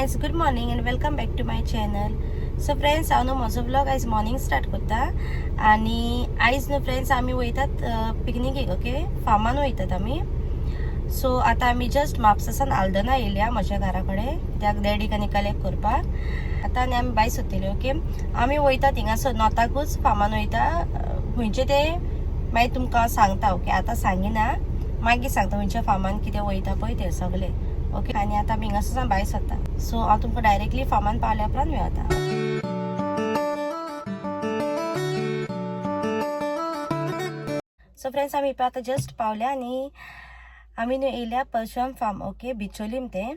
Friends, good morning and welcome back to my channel. So friends, हांव न्हू म्हजो vlog आयज मॉर्निंग स्टार्ट करता आनी आयज न्हू फ्रेंड्स आमी वयतात पिकनिकेक. ओके, फार्मान वयतात आमी. सो आतां आमी जस्ट म्हापसासान आल्दना येयल्या म्हज्या घरा कडेन, कित्याक डॅडीक आनी कलेक्ट करपाक. आतां आनी आमी भायर सोदतली. ओके, आमी वयतात थिंगासर नॉर्थाकूच फार्मान वयता. खंयचें तें मागीर तुमकां सांगता. ओके, आतां सांगिना, मागीर सांगता खंयच्या फार्मान कितें वयता पळय तें सगळें. ओके, आनी आतां आमी हिंगासर भायर सरता. सो हांव तुमकां डायरेक्टली फार्मान पावल्या उपरांत मेळता. सो फ्रेंड्स, आमी आतां जस्ट पावल्या आनी आमी न्हू येयल्या परशुराम फार्म. ओके, बिचोलीम तें.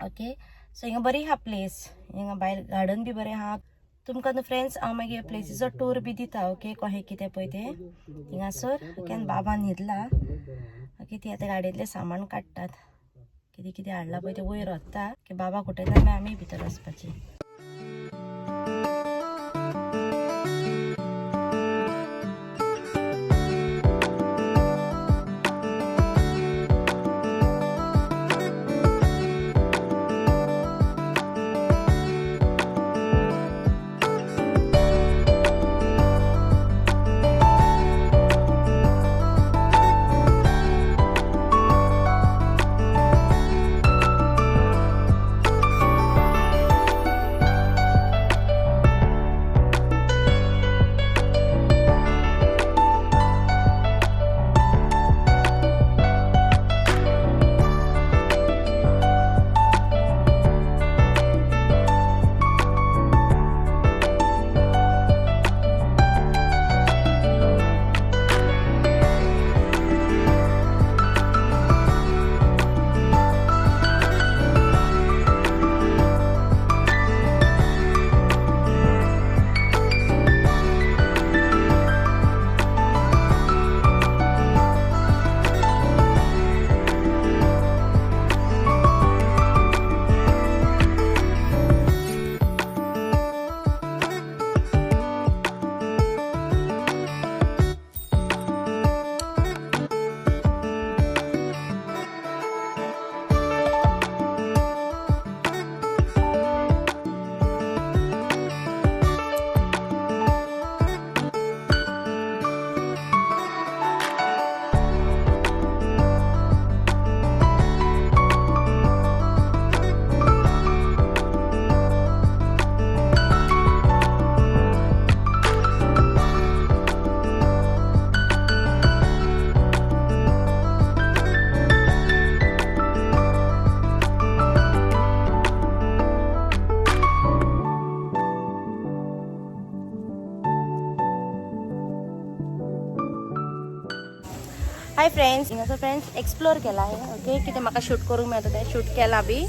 ओके, सो हिंगा बरी आहा प्लेस. हिंगा भायर गार्डन बी बरें आहा. तुमकां न्हू फ्रेंड्स हांव मागीर प्लेसीचो टूर बी दिता. ओके, कशें कितें पळय तें हिंगासर. ओके, आनी बाबा न्हिदला. ओके, ती आतां गाडयेंतलें सामान काडटात, कितें कितें हाडलां पळय तें वयर वता. की बाबा कुठे मागीर आमी भितर वचपाची. हाय फ्रेंड्स, हिंगासर फ्रेंड्स एक्सप्लोर केला आहे. ओके, कितें म्हाका शूट करूंक मेळटा तें शूट केलां बी.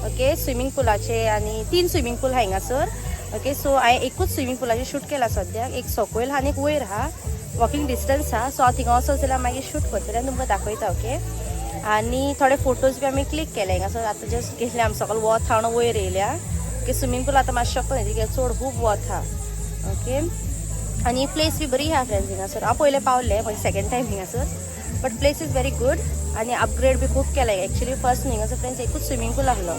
ओके, स्विमींग पुलाचे आनी 3 स्विमींग पूल आहा हिंगासर. ओके, सो हांवें एकूच स्विमींग पुलाचें शूट केलां सद्याक. एक सकयल आहा आनी एक वयर आहा, वॉकिंग डिस्टन्स आहा. सो हांव थिंगा वचत जाल्यार मागीर शूट करतलें आनी तुमकां दाखयता. ओके, आनी थोडे फोटोज बी आमी क्लिक केले हिंगासर. आतां जस्ट गेले आमी सकयल वत आहा वयर येयल्या. ओके, स्विमींग पूल आतां मातशें शकता न्ही, कित्याक चड खूब वत आहा. ओके, आनी प्लेस बी बरी आहा फ्रेंड्स हिंगासर. हांव पयलें पावलें म्हणजे सेकेंड टायम हिंगासर, but place is very good आनी अपग्रेड बी खूब केलां. एक्चुली फर्स्ट न्हू हिंगासर फ्रेंड्स एकूच स्विमींग पूल आहलो,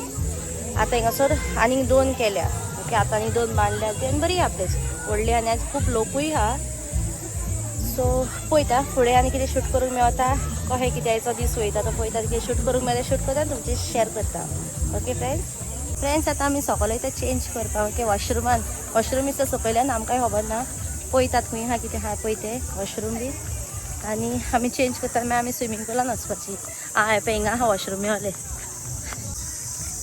आतां हिंगासर आनीक 2 केल्या. ओके, आतां आनी 2 बांदल्या ती आनी बरी आहा प्लेस, व्हडली आनी आज खूब लोकूय आहा. सो पळयता फुडें आनी कितें शूट करूंक मेळता, कशें कितें आयचो दीस वयता तो पळयता. कितें शूट करूंक मेळटा शूट करता आनी तुमचे शेअर करता. ओके फ्रेंड्स, फ्रेंड्स आतां आमी सकयल वयता चेंज करपाक. ओके, वॉशरुमान, वॉशरूम दिसता सकयल्यान, आमकांय खबर ना, पळयतात खंय आहा कितें आहा पळय तें वॉशरूम बी. आनी आमी चेंज करता मागीर आमी स्विमींग पुलान वचपाची. आं, पळय हिंगा आहा वॉशरूम मेवले,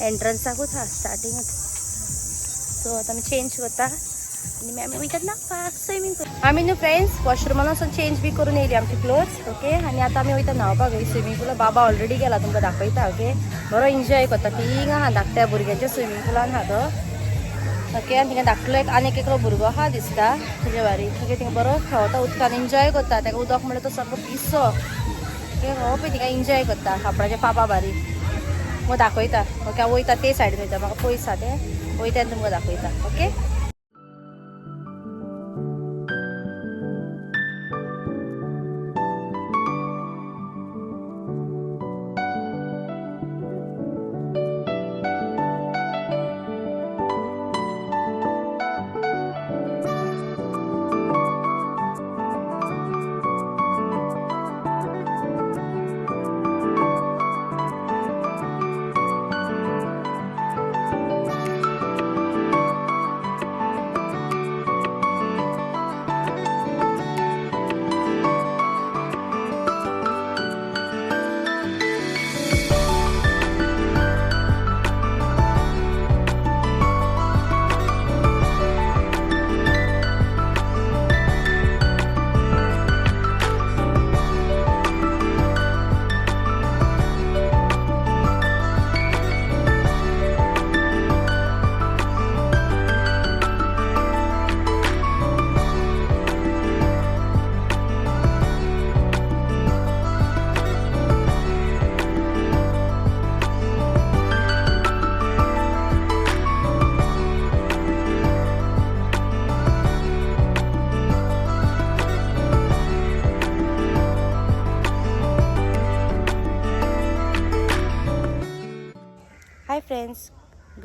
एंट्रन्साकूच आहा स्टार्टिंगूच. सो आतां आमी चेंज करता आनी मागीर आमी वयतात न्हावपाक स्विमींग पूल. आमी न्हू फ्रेंड्स वॉशरुमान वचून चेंज बी करून येयली आमची क्लोथ्स. ओके, आनी आतां आमी वयता न्हावपाक स्विमींग पुलान. बाबा ऑलरेडी गेला, तुमकां दाखयता. ओके, बरो एन्जॉय करता थिंगा आहा धाकट्या भुरग्यांच्या स्विमींग पुलान आहा तो. ओके, आनी थिंगा धाकलो एक आनी एकलो भुरगो आहा दिसता तुजे बारी. ओके, थिंगा बरो खेळता उदकान, एन्जॉय करता. ताका उदक म्हणल्यार तो सारको पिसो. ओके, हो पळय थिंगा एन्जॉय करता आपणाच्या पापा बारी. मग दाखयता. ओके, हांव वयता ते सायडीन वयता, म्हाका पयस आहा तें, वयता आनी तुमकां दाखयता. Okay,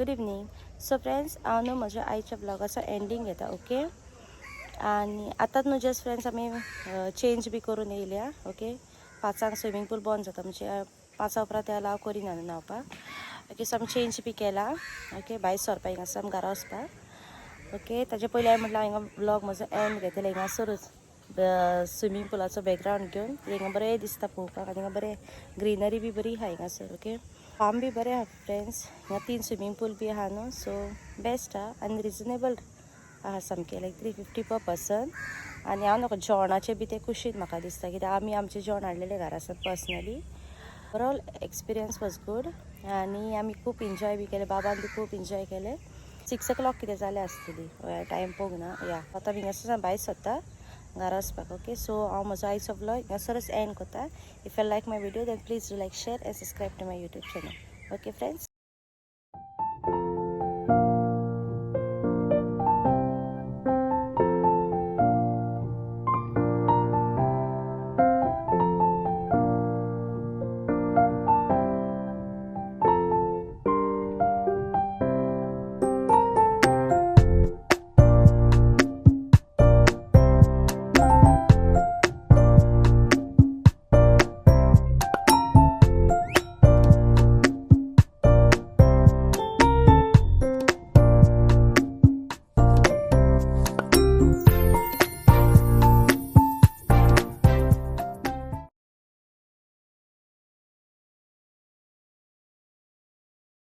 Good evening. So friends, हांव न्हू म्हज्या आयच्या ब्लॉगाचो एंडींग घेता, ओके. आनी आतांच न्हू जस्ट फ्रेंड्स आमी चेंज बी करून येयल्या, ओके. 5 स्विमींग पूल बंद जाता, म्हणजे 5 उपरांत ते अलाव करिना न्हू न्हांवपाक. ओके, सो आमी चेंज बी केला, ओके. भायर सरपा हिंगासर आमी घरा वचपाक, ओके. ताजे पयलीं हांवें म्हटलें, हांगा ब्लॉग म्हजो एंड घेतले हिंगासरूच, स्विमींग पुलाचो बॅकग्रावंड घेवन. हिंगा बरें दिसता पळोवपाक आनी हिंगा बरें ग्रिनरी बी बरी आहा हिंगासर, ओके. फार्म बी बरें आहा फ्रेंड्स. हिंगा तीन स्विमींग पूल बी आहा न्हू, सो बेस्ट आहा आनी रिजनेबल आहा सामकें, लायक 350 पर पर्सन. आनी हांव नाका जेवणाचें बी तें कुशीन म्हाका दिसता, कित्याक आमी आमचें जेवण हाडलेलें घरा सावन personally. Overall experience was good आनी आमी खूब एन्जॉय बी केलें. बाबान बी खूब एन्जॉय केलें. 6 ओ क्लॉक कितें जालें आसतली, टायम पळोवंक ना. या, आतां हिंगासर भायर सरता घरा वचपाक, ओके. सो हांव म्हजो आयचो ब्लॉग हिंगासरच एंड करता. If you like my video, then please do like, share and subscribe to my YouTube channel. Okay friends.